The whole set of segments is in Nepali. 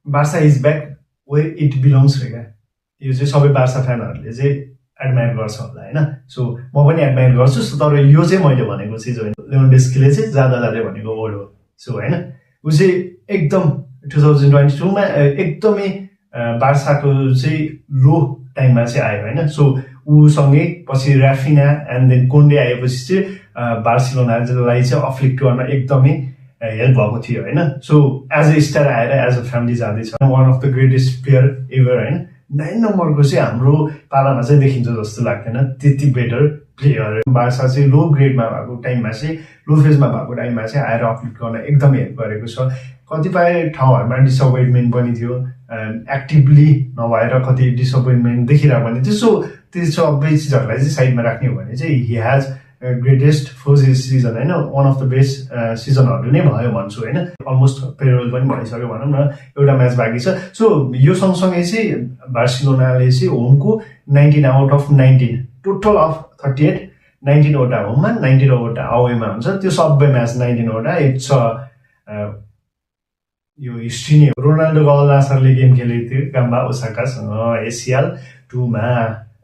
Barca is back way it belongs रे क्या। यो चाहिँ सबै बार्सा फ्यानहरूले चाहिँ एडमायर गर्छ होला होइन। सो म पनि एडमायर गर्छु। तर यो चाहिँ मैले भनेको चिज होइन। लेभान्डोस्कीले चाहिँ जाँदा जाँदै भनेको वर्ड हो। सो होइन ऊ चाहिँ एकदम 2022 मा एकदमै बार्साको चाहिँ लो टाइममा चाहिँ आयो होइन। सो ऊसँगै पछि राफिना एन्ड देन कोन्डे आएपछि चाहिँ बार्सिलोनालाई चाहिँ अफ्लिक्ट गर्न एकदमै हेल्प भएको थियो होइन। सो एज अ स्टार आएर एज अ फ्यामिली जाँदैछ। One of the greatest player ever होइन। 9 नम्बरको चाहिँ हाम्रो पालामा चाहिँ देखिन्छ जस्तो लाग्दैन, त्यति बेटर प्लेयर। बार्सा चाहिँ लो ग्रेडमा भएको टाइममा चाहिँ लो फेजमा भएको टाइममा चाहिँ आएर अप्लिफ्ट गर्न एकदमै हेल्प गरेको छ। कतिपय ठाउँहरूमा डिसअपोइन्टमेन्ट पनि थियो, एक्टिभली नभएर कति डिसअपोइन्टमेन्ट देखिरहेको पनि थियो। सो त्यो सबै चिजहरूलाई चाहिँ साइडमा राख्ने हो भने चाहिँ he has greatest first season होइन। वान अफ द बेस्ट सिजनहरू नै भयो भन्छु होइन। अलमोस्ट पेरोल पनि भइसक्यो भनौँ न, एउटा म्याच बाँकी छ। सो यो सँगसँगै चाहिँ बार्सिलोनाले चाहिँ होमको 19 आउट अफ 19 टोटल अफ 38 19 वटा होममा 19 वटा अवेमा हुन्छ। त्यो सबै म्याच 19 वटा। इट्स यो हिस्ट्री नै हो। रोनाल्डोको अल नासरले गेम खेलेको थियो गाम्बा ओसाकासँग एसिएल 2 मा।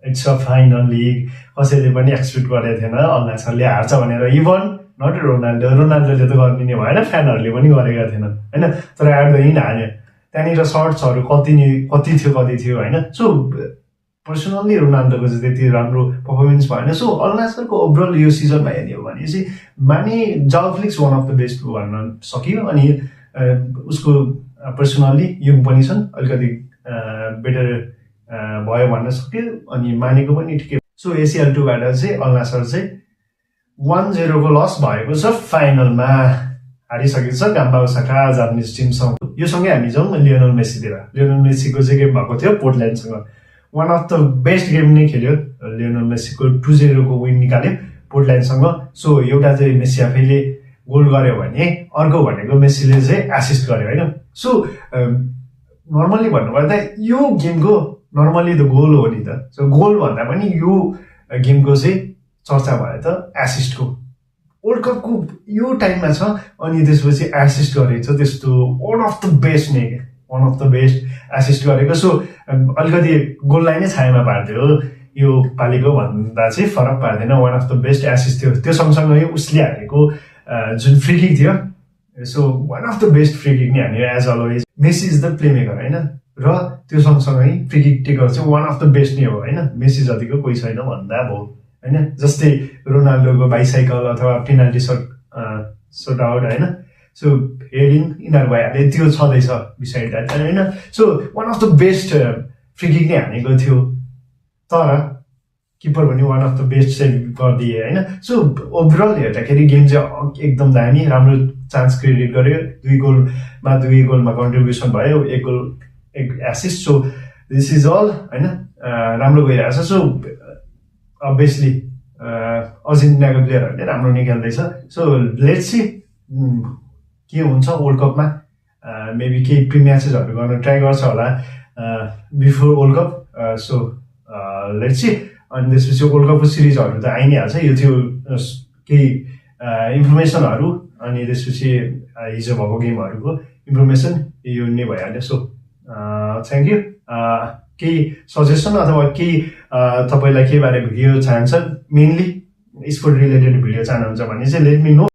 It's a final league. कसैले पनि एक्सपेक्ट गरेको थिएन अल नासरले हार्छ भनेर। इभन नट रोनाल्डोले त गर्ने नै भएन, फ्यानहरूले पनि गरेका थिएन होइन। तर एट द एन्ड हान्यो। त्यहाँनिर सर्ट्सहरू कति थियो होइन। सो पर्सनल्ली रोनाल्डोको चाहिँ त्यति राम्रो पर्फर्मेन्स भएन। सो अल नासरको ओभरअल यो सिजनमा हेर्ने हो भने चाहिँ माने जाओ flix one of the best भन्न सकियो। अनि उसको पर्सनल्ली युङ पनि छन्, अलिकति बेटर भयो भन्न सक्यो। अनि मानेको पनि ठिकै। सो एसिएल 2बाट चाहिँ अल नासर चाहिँ 1-0 को लस भएको छ। फाइनलमा हारिसकेको छ गाम्बा ओसाका जापानिज टिमसँग। यो सँगै हामी जाउँ लियोनल मेसीतिर। लियोनल मेसीको चाहिँ गेम भएको थियो पोर्टल्यान्डसँग। One of the best game नै खेल्यो लियोनल मेसीको। 2-0 को विन निकाल्यो पोर्टल्यान्डसँग। सो एउटा चाहिँ मेसी आफैले गोल गर्यो भने अर्को भनेको मेसीले चाहिँ एसिस्ट गर्यो होइन। सो नर्मल्ली भन्नुपर्दा यो गेमको नर्मल्ली त गोल हो नि त। सो गोल भन्दा पनि यो गेमको चाहिँ चर्चा भयो त एसिस्टको। वर्ल्ड कपको यो टाइममा छ अनि त्यसपछि एसिस्ट गरेको छ, त्यस्तो वान अफ द बेस्ट नै क्या, one of the best assist गरेको। सो अलिकति गोललाई नै छायामा पार्थ्यो यो पालिको भन्दा चाहिँ फरक पार्दैन। One of the best assist थियो। त्यो सँगसँगै उसले हानेको जुन फ्री किक थियो, so one of the best free kick नै हान्यो as always. Messi is the playmaker होइन। र त्यो सँगसँगै फ्री किक टेकर चाहिँ वान अफ द बेस्ट नै हो होइन। मेसी जतिको कोही छैन भन्दा भयो होइन। जस्तै रोनाल्डोको बाइसाइकल अथवा पेनाल्टी सट आउट होइन। सो हेडिङ यिनीहरू भइहाल्यो, त्यो छँदैछ बिसाइड द्याट होइन। So one of the best free kick नै हानेको थियो। तर किपर पनि one of the best save गरिदिए होइन। सो ओभरअल हेर्दाखेरि गेम चाहिँ एकदम दामी, राम्रो चान्स क्रिएट गर्यो। 2 गोलमा कन्ट्रिब्युसन भयो, 1 goal 1 assist. So this is all होइन, राम्रो गइरहेछ। सो अभियसली अर्जेन्टिनाको प्लेयरहरूले राम्रो नै खेल्दैछ। सो लेट्स सी के हुन्छ वर्ल्ड कपमा। मेबी केही प्री म्याचेसहरू गर्न ट्राई गर्छ होला before world cup. So let's see. अनि त्यसपछि वर्ल्ड कपको सिरिजहरू त आइ नै हाल्छ। यो थियो केही इन्फर्मेसनहरू। अनि त्यसपछि हिजो भएको गेमहरूको इन्फर्मेसन यो नै भइहाल्यो। So thank you. केही सजेसन अथवा केही तपाईँलाई के बारे भिडियो चाहन्छ, मेनली स्पोर्ट रिलेटेड भिडियो चाहनुहुन्छ भने चाहिँ लेट मी नो।